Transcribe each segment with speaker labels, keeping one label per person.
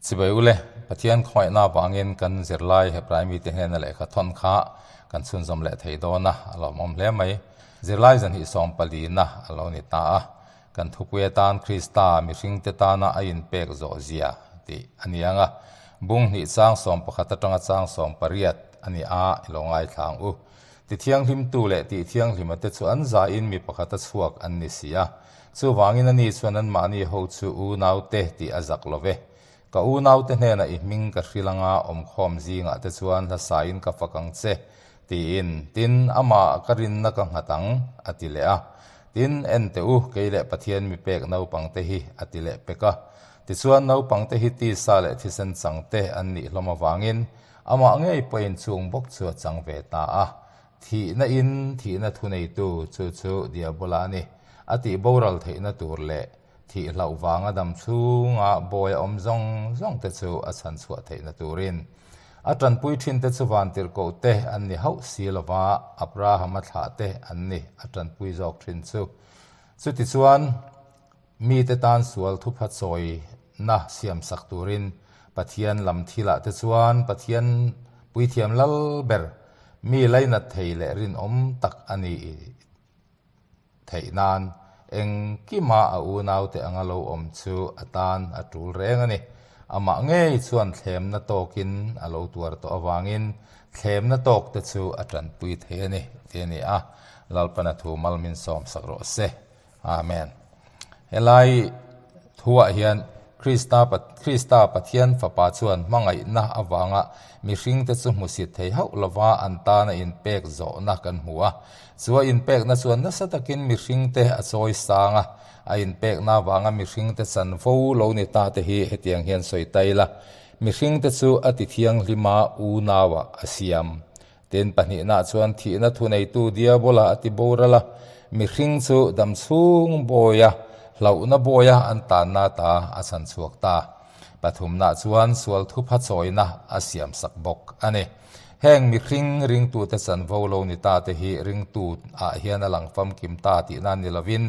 Speaker 1: Chibai ule, Pathian khawngaihna avangin kan zirlai Hebrai mite hnena lehkha thawn kha kan chhunzawm leh thei dawn a, a lawmawm hle mai. Zirlai zanhnih sawmpalina a lo ni ta a, kan thupui atan Krista mihringte tana a inpek zawh zia tih a ni ang a, bung hnih chang 11 atanga chang 18 a ni a, i lo ngaithla ang u. Tithianghlimtu leh tihthianghlima te chu an zain mi pakhata chhuak an ni si a. Chuvangin ani chuan anmahni ho chu unaute tih a zak lo ve. Ka unaute hnenah i hming ka hrilh anga awmkhawm zingah te chuan hlasain ka fak ang che, tiin, tin, amah ka rinna ka nghat ang, a ti leh a. Tin, en teh u, kei leh Pathian mi pek naupangte hi, a ti leh pek a. Tichuan, naupangte hi tisa leh thisen changte an nih hlawm avangin amah ngei pawhin chung bawk chu a chang ve ta a. Thihna in thihna thuneitu chu chu Diabola a ni. A tih boral theihna tur leh thih hlauh vanga dam chhunga bawi a awm zawng zawng te chu a chhan chhuah theihna turin a tanpui thin te chu vantirhkoh te an ni hauh si lova Abrahama thlah te an ni a tanpui zawk thin chu. Chutichuan mite tan sual thupha chawina siamsak turin Pathian lam thilah te chuan Pathian puithiam lal ber mi lainat thei leh rinawm tak a ni theih nan engkima a unaute anga lo awm chu a tan a tul reng a ni. Amah ngei chuan thlemna tawkin a lo tuar tawh avangin thlemna tawkte chu a tanpui thei a ni tih a ni a, Lalpana thu mal min sawmsak rawh se. Amen. Helai thuah hian Krista Krista Pathian Fapa chuan hmangaihna avanga mihringte chu hmusit thei hauh lova an tana inpek zawhna kan hmu a. Chu a inpekna chuan nasa takin mihringte a chawi sang a, a inpekna avanga mihringte chanvo lo ni ta te hi hetiang hian sawi ta ila, mihringte chu a ti thianghlima unauah a siam. Tin, pahnihna chuan thihna thuneitu Diabola a ti boral a, mihring chu damchhung bawia hlauhna bawia an tanna ta a chhan chhuak ta. Pathumna chuan sual thupha chawina a siamsak bawk a ni. Heng mihring ringtute chanvo lo ni ta te hi ringtu ah hian a lang famkim ta tihna ni lovin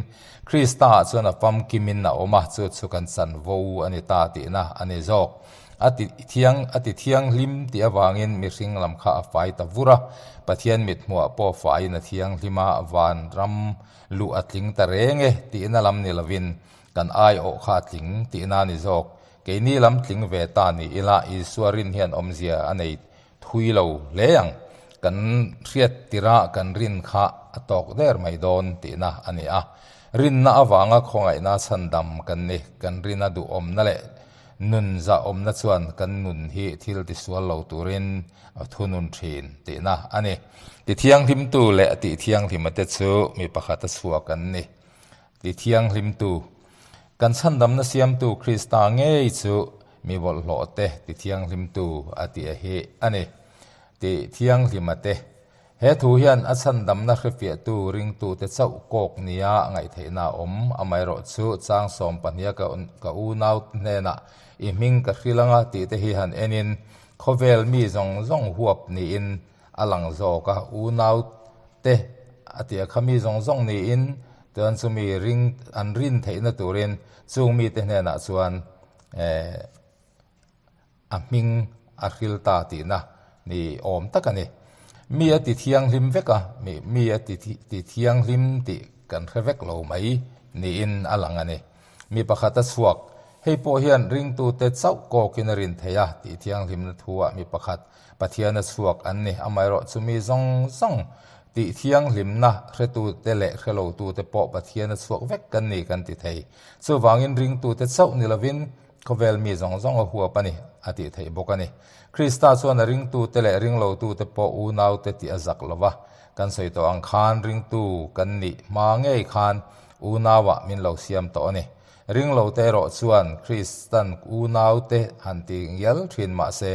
Speaker 1: Krista ah chuan a famkimin a awm a, chu chu kan chanvo a ni ta tihna a ni zawk. A ti thiang, a ti thianghlim tih avangin mihring lam kha a fai ta vur a, Pathian mithmuah pawh faiin a thianghlim a, van ram luh a tling ta reng e tihna lam ni lovin kan aiawh kha a tling tihna a ni zawk. Keini lam tling ve ta ni ila Isua rin hian awmzia a nei thui lo hle ang. Kan hriat tirah kan rin kha a tawk der mai dawn tihna a ni a. Rinna avanga khawngaihna chhandam kan ni, kan rina duhawmna leh Nun zahawmna chuan kan nun hi thil tisual lo turin a thunun thin tihna a ni. Tithianghlimtu leh tihthianghlimate chu mi pakhat a chhuak an ni. Tithianghlimtu, Kan chhandamna siamtu Krista ngei chu mi bawlhhlawhte tithianghlimtu a tih a hi a ni. Tihthianghlimate He thu hian a chhandamna hrefiahtu ringtute chauh kawk nia ngaihtheihna a awm. Amaherawhchu, chang 12 ka ka unau hnenah i hming ka hrilh anga tih te hi han enin khawvel mi zawng zawng huap niin a lang zawk a, unau te a tih a kha mi zawng zawng niin chuan chumi ring an rin theihna turin chung mite hnenah chuan eh A hming a hril ta tihna ni awm tak a ni. Mi a ti thianghlim vek a, mi mi a ti ti thianghlim tih kan hre vek lo mai niin a lang a ni. Mi pakhat a chhuak, hei pawh hian ringtute chauh kawkin a rin thei a tih thianghlimna thu-ah mi pakhat Pathian a chhuak an ni. Amaherawh chu mi zawng zawng tih thianghlimna hretute leh hrelotute pawh Pathian a chhuak vek kan ni kan ti thei. Chuvangin ringtute chauh ni lovin Khawvel mi zawng zawng a huap a ni, a tih theih bawk a ni. Krista chuan a ringtute leh ringlotute pawh unaute tih a zak lo va. Kan sawi tawh ang khan ringtu kan nih hma ngei khan unauah min lo siam tawh a ni. Ringlote erawh chuan Kristan unaute han ti ngial thin mah se,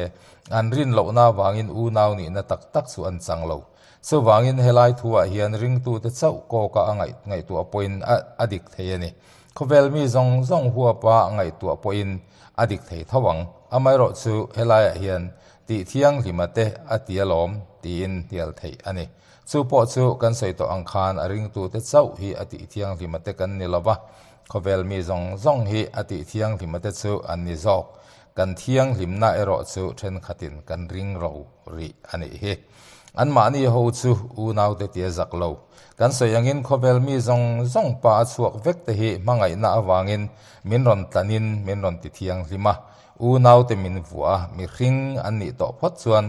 Speaker 1: an rin lohna avangin unau nihna tak tak chu an chang lo. Chuvangin helai thuah hian ringtute chauh kawka a ngaihtuah pawhin a dik thei a ni. Khawvel mi zawng zawng huapa ngaihtuah pawhin a dik thei tho ang. Amaherawh chu helaiah hian tih thianghlima te a ti alawm tiin hnial theih a ni. Chu pawh chu kan sawi tawh ang khan a ringtute chauh hi a tih thianghlima te kan ni lova, khawvel mi zawng zawng hi a tih thianghlima te chu an ni zawk. Kan thianghlimna erawh chu thenkhatin kan ring ro rih a nih hi. Anmahni ho chu unaute tia zak lo. Kan sawi angin khawvel mi zawng zawng pa a chhuak vek te hi hmangaihna avangin min rawn tlanin min rawn ti thianghlim a, unaute min vuah a, mihring an nih tawh phawt chuan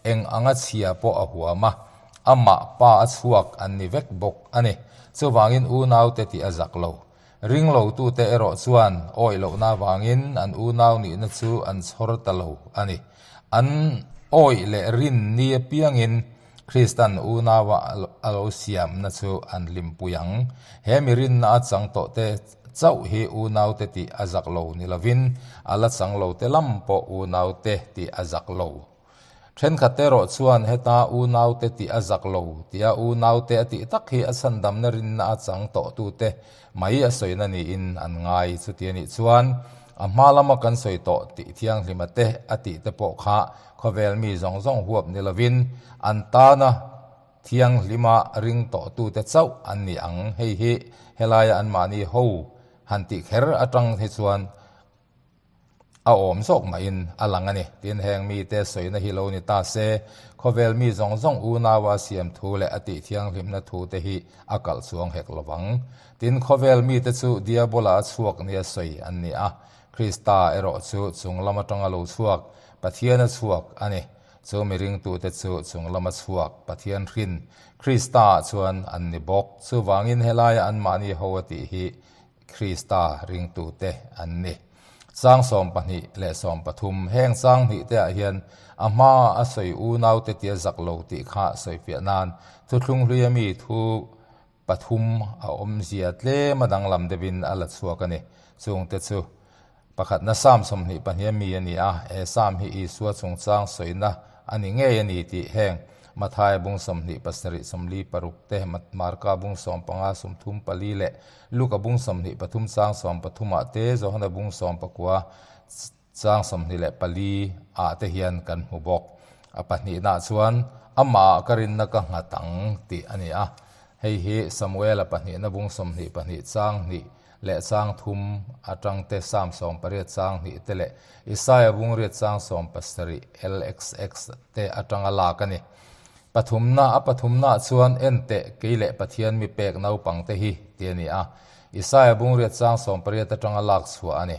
Speaker 1: eng anga chhia pawh a huam a, amah pa a chhuak an ni vek bawk a ni. Chuvangin unaute tih a zak lo. Ringlotute erawh chuan awih lohna avangin an unau nihna chu an chhawr ta lo a ni. An awih leh rin ni apiangin Kristan unaua a lo siamna chu an hlimpui ang. He mi rinna a chang tawhte chauh hi unaute tih a zak lo ni lovin a la chang lote lam pawh unaute tih a zak lo. Thenkhat erawh chuan heta unaute tih a zak lo tia unaute a tih tak hi a chhandamna rinna a chang tawhtute mai a sawina niin an ngai. Chuti anih chuan a hma lama kan sawi tawh tih thianghlima te a tih te pawh kha khawvel mi zawng zawng huap ni lovin an tana thianghlima ring tawhtute chauh an ni ang. Hei hi helaia anmahni ho han tih kher atang hi chuan A awm zawk mahin a lang a ni. Tin, heng mite sawina hi lo ni ta se, khawvel mi zawng zawng unaua siam thu leh a tih thianghlimna thu te hi a kalh chuang hek lo vang. Tin, khawvel mite chu Diabola a chhuak nia sawi an ni a, Krista erawh chu chung lam atanga lo chhuak, Pathian a chhuak a ni. Chu miringtute chu chung lama chhuak, Pathian hrin, Kristaah chuan an ni bawk. Chuvangin helaia anmahni ho a tih hi Krista ringtute an ni. Chang 12 leh 13, Heng chang hnih te ah hian a hma a sawi unaute tia zak lo tih kha sawifiah nan thuthlung hlui ami thu pathum a awmzia tlem a danglam deuhin a la chhuak a ni. Chungte chu pakhatna Psalm 22 ami a ni a, he Psalm hi Isua chungchang sawina a ni ngei a ni tih heng Mathaia bung 27 46 te, Marka bung 15 34 leh Luka bung 23 chang 13 ah te, Johana bung 19 chang 24 ah te hian kan hmu bawk. A pahnihnaah chuan, Amahah ka rinna ka nghat ang tih a ni a. Hei hi Samuela pahnihna bung 22 chang hnih leh chang thum atang te, Psalm 80 chang hnih te leh Isaia bung riat chang 17 LXX te atanga lak a ni. Pathumna, a pathumnaah chuan en teh kei leh Pathian mi pek naupangte hi ti a ni a. Isaia bungriat chang 18 atanga lak chhuah a ni.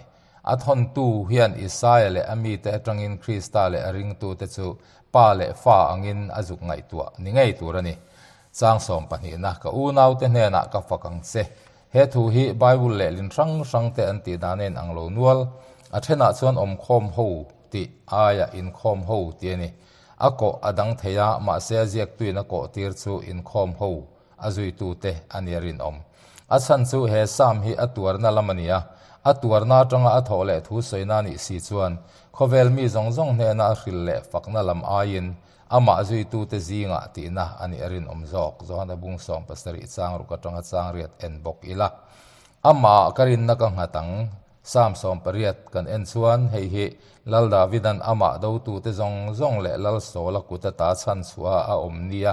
Speaker 1: A thawntu hian Isaia leh a mite atangin Krista leh a ringtute chu pa leh fa angin a zuk ngaihtuah ni ngei tur a ni. Chang sawmpahnihna, Ka unaute hnenah ka fak ang che. He thu hi Bible lehlin hrang hrangte an tih dan a inang lo nual. A thenah chuan awmkhawm ho tih aia inkhawm ho tih a ni. A kawh a dang thei a, mahse a ziaktuin a kawh tir chu inkhawm ho a zuitute a nia rinawm. A chhan chu he Psalm hi a tuarna lam a ni a, a tuarna atanga a thawh leh thu sawina nih si chuan khawvel mi zawng zawng hnena a hril leh fakna lam aiin amah zuitute zingah tihna a nih a rinawm zawk. Johana bung 17 chang ruk atanga chang riat en bawk ila. Amah ka rinna ka nghat ang. Psalm 80 kan en chuan hei hi Lal Davidan amah dotute zawng zawng leh Lal Saula kut ata chhan chhuah a awm nia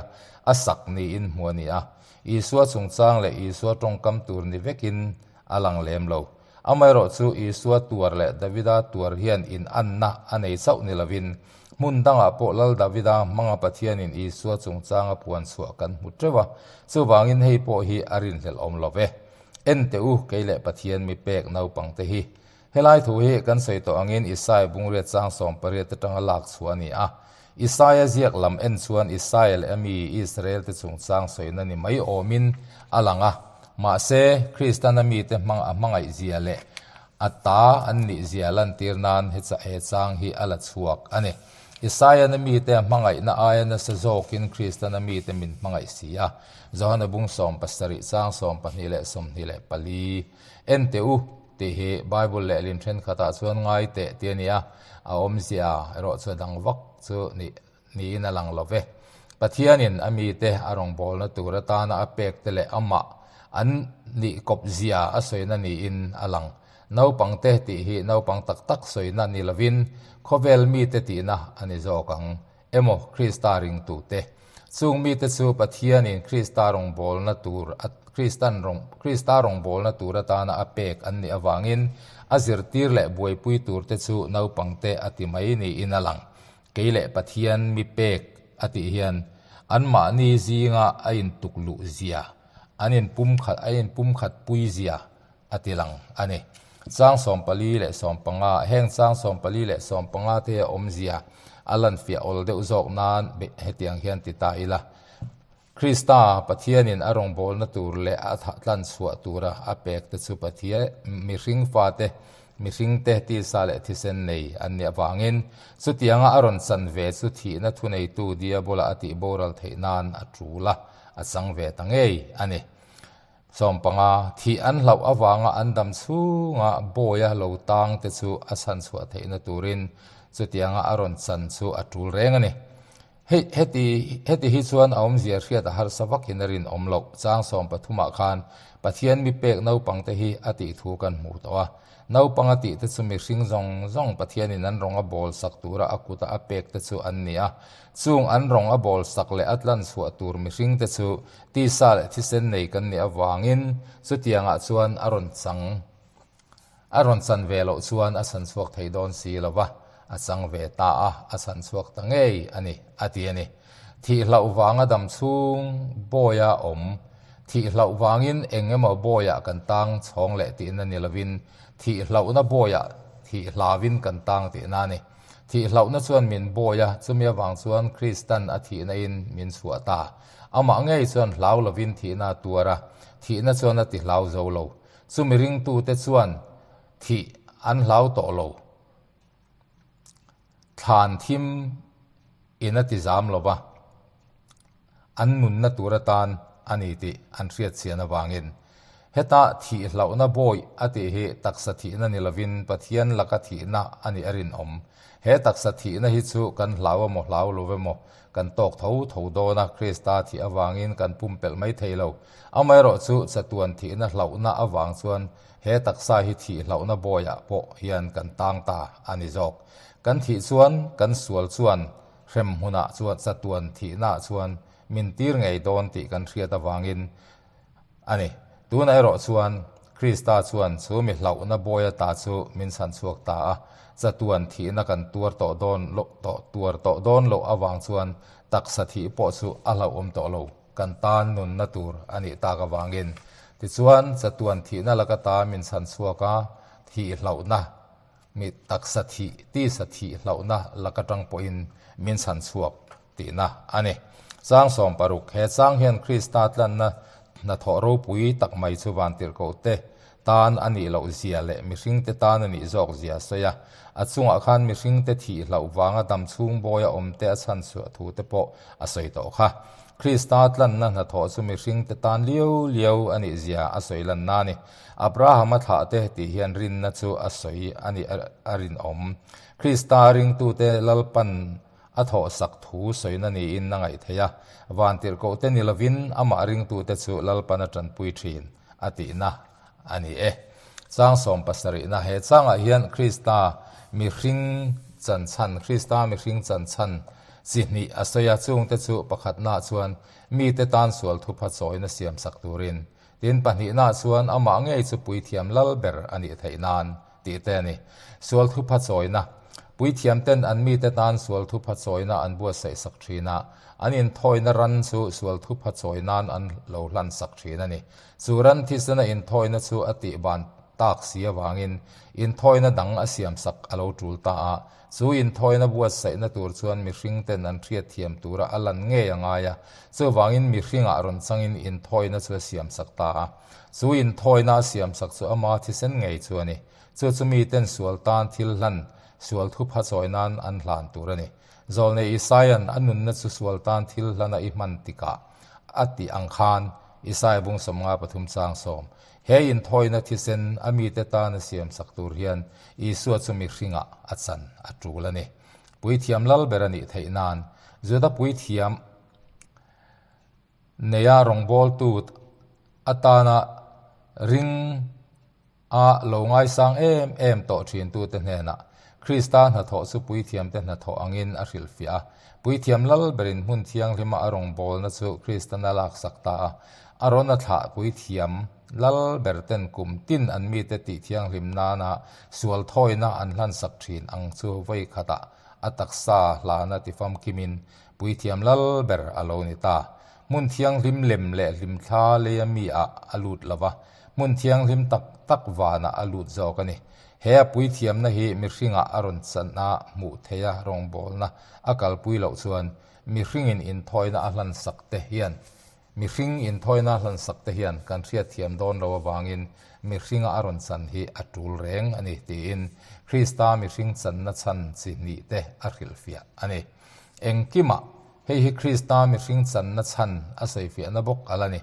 Speaker 1: a sak niin hmu a ni a. Isua chungchang leh Isua tawngkam tur ni vekin a lang lem lo. Amaherawh chu Isua tuar leh Davida tuar hian inanna a nei chauh ni lovin hmun dangah pawh Lal Davida hmanga Pathianin Isua chungchanga puan chhuah kan hmu teuh a, chuvangin hei pawh hi a rinhlelh awm lo ve. En teh u, kei leh Pathian mi pek naupang te hi. Helai thu hi kan sawi tawh angin Isaia bungriat chang 18 atanga lak chhuah a ni a. Isaia ziak lam en chuan Isaia leh a mi Israel te chungchang sawina ni mai awmin a lang a. Mahse, Kristan a mite hmang a hmangaih zia leh a ta an nih zia lantir nan he chang hi a la chhuak a ni. Isaiah na mite a hmangaihna aia nasa zawkin Kristan a mite min hmangaih si a. Johana bung 17 chang 12 leh 24. En teh u, tih hi Bible lehlin thenkhatah chuan ngai teh tih a ni a, a awmzia erawh chu a dang vak chu nih niin a lang lo ve. Pathianin a mite a rawngbawlna tur atana a pekte leh amah an nih kawpzia a sawina niin a lang. Naupangte tih hi naupang tak tak sawina ni lovin khawvel mite tihna a ni zawk ang. Emaw Krista ringtute. Chung mite chu Pathianin Krista rawngbawlna tur a. Kristan rawng Krista rawngbawlna tur atana a pek an nih avangin a zirtir leh buaipui turte chu naupangte a ti mai niin a lang. Kei leh Pathian mi pek a tih hian anmahni zinga a intukluh zia, an inpumkhat a inpumkhat pui zia a ti lang a ni. Chang 14 leh 15, Heng chang 14 leh 15 te a awmzia a lanfiah awl deuh zawk nan hetiang hian ti ta ila. Krista, Pathianin a rawngbawlna tur leh a tlan chhuah tura a pek te chu Pathian, mihring fate, mihringte tisa leh thisen nei an nih avangin, chutianga a rawn chan ve chu thihna thuneitu Diabola a tih boral theih nan a tul a, a chang ve ta ngei a ni. 15, Thih an hlauh avanga an dam chhunga bawia lo tang te chu a chhan chhuah theihna turin chutianga a rawn chan chu a tul reng a ni. Hei, heti, heti hi chuan a awmzia hriat a harsa vakin a rinawm loh. Chang 13 ah khan Pathian mi pek naupang te hi a tih thu kan hmuh tawh a. Naupang a tih te chu mihring zawng zawng Pathianin an rawng a bawl sak tura a kuta a pek te chu an ni a. Chung an rawng a bawl sak leh a tlan chhuah tur mihring te chu tisa leh thisen nei kan nih avangin chutiangah chuan a rawn chang A rawn chan ve loh chuan a chhan chhuak thei dawn si lo va, a chang ve ta a, a chhan chhuak ta ngei a ni, a ti a ni. Thih hlauh vanga dam chhung bawia awm, thih hlauh vangin eng emaw bawiah kan tang chhawng leh tihna ni lovin, thih hlauhna bawiah thih hlauvin kan tang tihna a ni. Thih hlauhna chuan min bawi a, chumi avang chuan Kristan a thihna in min chhuah ta. Amah ngei chuan hlau lovin thihna a tuar a, thihna chuan a ti hlau zo lo. Chumi ringtute chuan thih an hlau tawh lo. Thlan thim in a ti zam lo va, an nunna tur atan a ni tih an hriat chian avangin. Heta thih hlauhna bawi a tih hi taksa thihna ni lovin Pathian laka thihna a nih a rinawm. He taksa thihna hi chu kan hlau emaw hlau lo emaw kan tawk tho tho dawn a, Krista thih avangin kan pumpelh mai thei lo. Amaherawhchu chatuan thihna hlauhna avang chuan he taksa hi thih hlauhna bawiah pawh hian kan tang ta a ni zawk. Kan thih chuan kan sual chuan hrem hmunah chuan chatuan thihnaah chuan min tir ngei dawn tih kan hriat avangin a ni. Tunah erawh chuan Krista chuan chu mi hlauhna bawia ta chu min chhan chhuak ta a, chatuan thihna kan tuar tawh dawn loh tawh tuar tawh dawn loh avang chuan taksa thih pawh chu a hlauhawm tawh lo. Kan tan nunna tur a nih tak avangin. Tichuan chatuan thihna laka ta min chhan chhuak a, thih hlauhna mi taksa thih tisa thih hlauhna laka tang pawhin min chhan chhuak tihna a ni. Chang 16, He chang hian Krista tlanna hnathawh ropui tak mai chu vantirhkoh te tan a nih loh zia leh mihringte tan a nih zawk zia a sawi a. A chungah khan mihringte thih hlauh vanga dam chhung bawia awmte a chhan chhuah thu te pawh a sawi tawh kha. Krista tlanna hnathawh chu mihringte tan liau liau a nih zia a sawi lanna a ni. Abrahama thlah te tih hian rinna chu a sawi a nih a rinawm. Krista ringtute Lalpan a thawhsak thu sawina niin a ngaih theih a, vantirhkohte ni lovin amah ringtute chu Lalpan a tanpui thin a tihna a ni e. Chang 70na, He changah hian Krista mihring chanchhan, Krista mihring chanchhan chi hnih a sawi a, chungte chu pakhatnaah chuan mite tan sual thupha chawina siamsak turin, tin pahnihnaah chuan amah ngei chu puithiam lal ber a nih theih nan tih te a ni. Sual thupha chawina, Puithiam ten an mite tan sual thupha chawina an buatsaih sak thin a, an inthawina ran chu sual thupha chawi nan an lo hlan sak thin a ni. Chu ran thisena inthawina chu a tih ban tak si avangin inthawina dang a siam sak a lo tul ta a, chu inthawina buatsaihna tur chuan mihring ten an hriat thiam tura a lan ngei a ngai a, chuvangin mihringah rawn changin inthawina chu a siam sak ta a. Chu inthawina a siamsak chu ama thisen ngei chu a ni. Chu chu miten sual tan thil hlan, sual thupha chawi nan an hlan tur a ni. Zawlnei Isaia'n a nunna chu sual tan thil hlana i hman tikah a tih ang khan, Isaia bung 53 chang 10, he inthawina thisen a mite tan a siamsak tur hian Isua chu mihringah a chan a tul a ni. Puithiam lal ber a nih theih nan, Juda puithiam, Neia rawngbawltu atana ring a lo ngaisang em em tawh thintute hnenah Krista hnathawh chu puithiamte hnathawh angin a hrilhfiah a. Puithiam lal berin hmun thianghlima a rawngbawlna chu Kristan a laksak ta a. Arona thlah puithiam lal ber ten kum tin an mite tih thianghlim nana sual thawina an hlansak thin ang chu vawi khatah a taksa hlana tifamkimin puithiam lal ber a lo ni ta. Hmun thianghlim lem leh hlimthla leia mi ah a lut lo va, hmun thianghlim tak tak vanah a lut zawk a ni. He a puithiamna hi mihringah a rawn chana hmuh theiha rawngbawlna a kalpui loh chuan mihringin inthawina a hlansak te hian mihring inthawina a hlansak te hian kan hriatthiam dawn lo avangin mihringa a rawn chan hi a tul reng a ni tiin Krista mihring channa chhan chi hnih te a hrilhfiah a ni. Engkimah Hei hi Krista mihring channa chhan a sawifiahna bawk a la ni.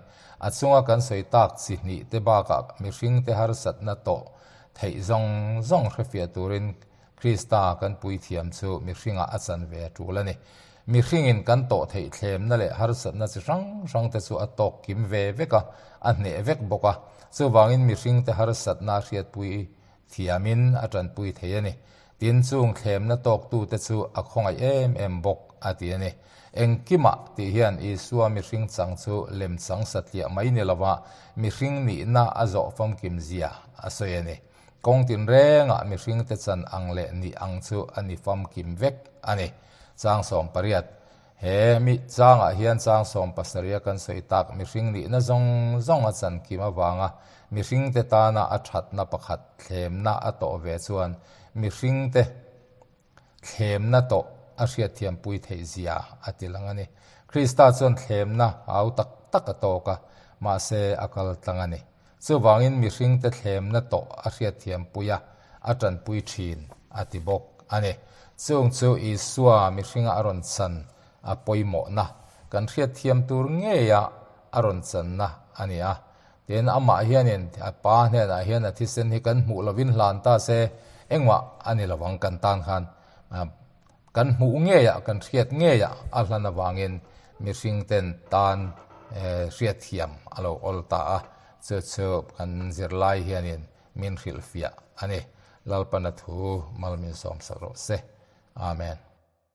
Speaker 1: A chunga kan sawi tak chi hnih te bakah mihringte harsatna tawh theih zawng zawng hrefiah turin Krista kan puithiam chu mihringah a chan ve a tul a ni. Mihringin kan tawh theih thlemna leh harsatna chi hrang hrang te chu a tawk kim ve vek a, a hneh vek bawk a. Chuvangin mihringte harsatna a hriatpui thiamin a tanpui thei a ni. Tin, chung thlemna tawktute chu a khawngaih em em bawk, a ti a ni. Engkimah tih hian Isua mihring chang chu lemchang satliah mai ni lova mihring nihna a zawh famkim zia a sawi a ni. Kawng tinrengah mihringte chan ang leh nih ang chu a ni famkim vek a ni. Chang 18. He mi changah hian chang 70 a kan sawi tak mihring nihna zawng zawng a chan kim avanga mihringte tana a thatna pakhat thlemna a tawh ve chuan mihringte thlemna tawh a hriatthiampui theih zia a ti lang a ni. Krista chuan thlemna au tak tak a tawk a, mahse a kal tlang a ni. Chuvangin mihringte thlemna tawh a hriatthiampui a, a tanpui thin a ti bawk a ni. Chung chu Isua mihringa a rawn chan a pawimawhna, kan hriatthiam tur ngeia a rawn channa a ni a. Tin, amah hianin a Pa hnenah hian a thisen hi kan hmuh lovin hlan ta se, engmah a ni lovang kan tan khan. Kan hmuh ngeiah, kan hriat ngeiah a hlan avangin mihringten tan hriatthiam a lo awl ta a, chu chu kan zirlai hianin min hrilhfiah a ni. Lalpana thu mal min sawmsak rawh se. Amen.